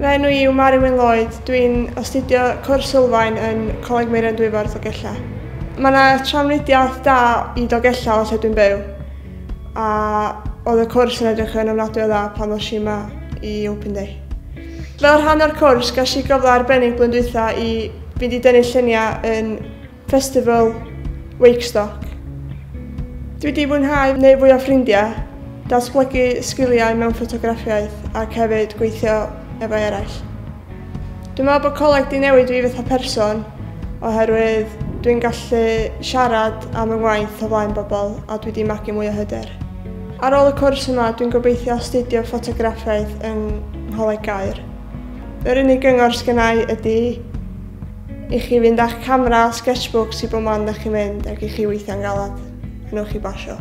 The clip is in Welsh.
Fy enw i yw Mari Wyn Lloyd, dwi'n astudio cwrs sylfaen yn Coleg Meirion Dwyfor Dolgellau. Mae yna trafnidiaeth da i Dolgellau o lle dwi'n byw, a oedd y cwrs yn edrych yn ofnadwy o dda pan ddos i yma i Open Day. Fel rhan o'r cwrs, ges i gyfle arbennig blwyddyn dwytha i fynd i dynnu lluniau yn Festival Wakestock. Dwi wedi mwynhau neu fwy o ffrindiau, datblygu sgiliau mewn ffotograffiaeth ac hefyd gweithio efo eraill. Dwi'n meddwl bod coleg di newid fi fatha person oherwydd dwi'n gallu siarad am fy ngwaith o flaen bobl a dwi wedi magu mwy o hyder. Ar ôl y cwrs yma dwi'n gobeithio astudio ffotograffiaeth yng Ngholeg Gaer. Yr unig gyngor sgennai ydy i chi fynd â'ch camera a sketchbooks i bob man da chi'n mynd ac i chi weithio'n galad. Newch chi basio.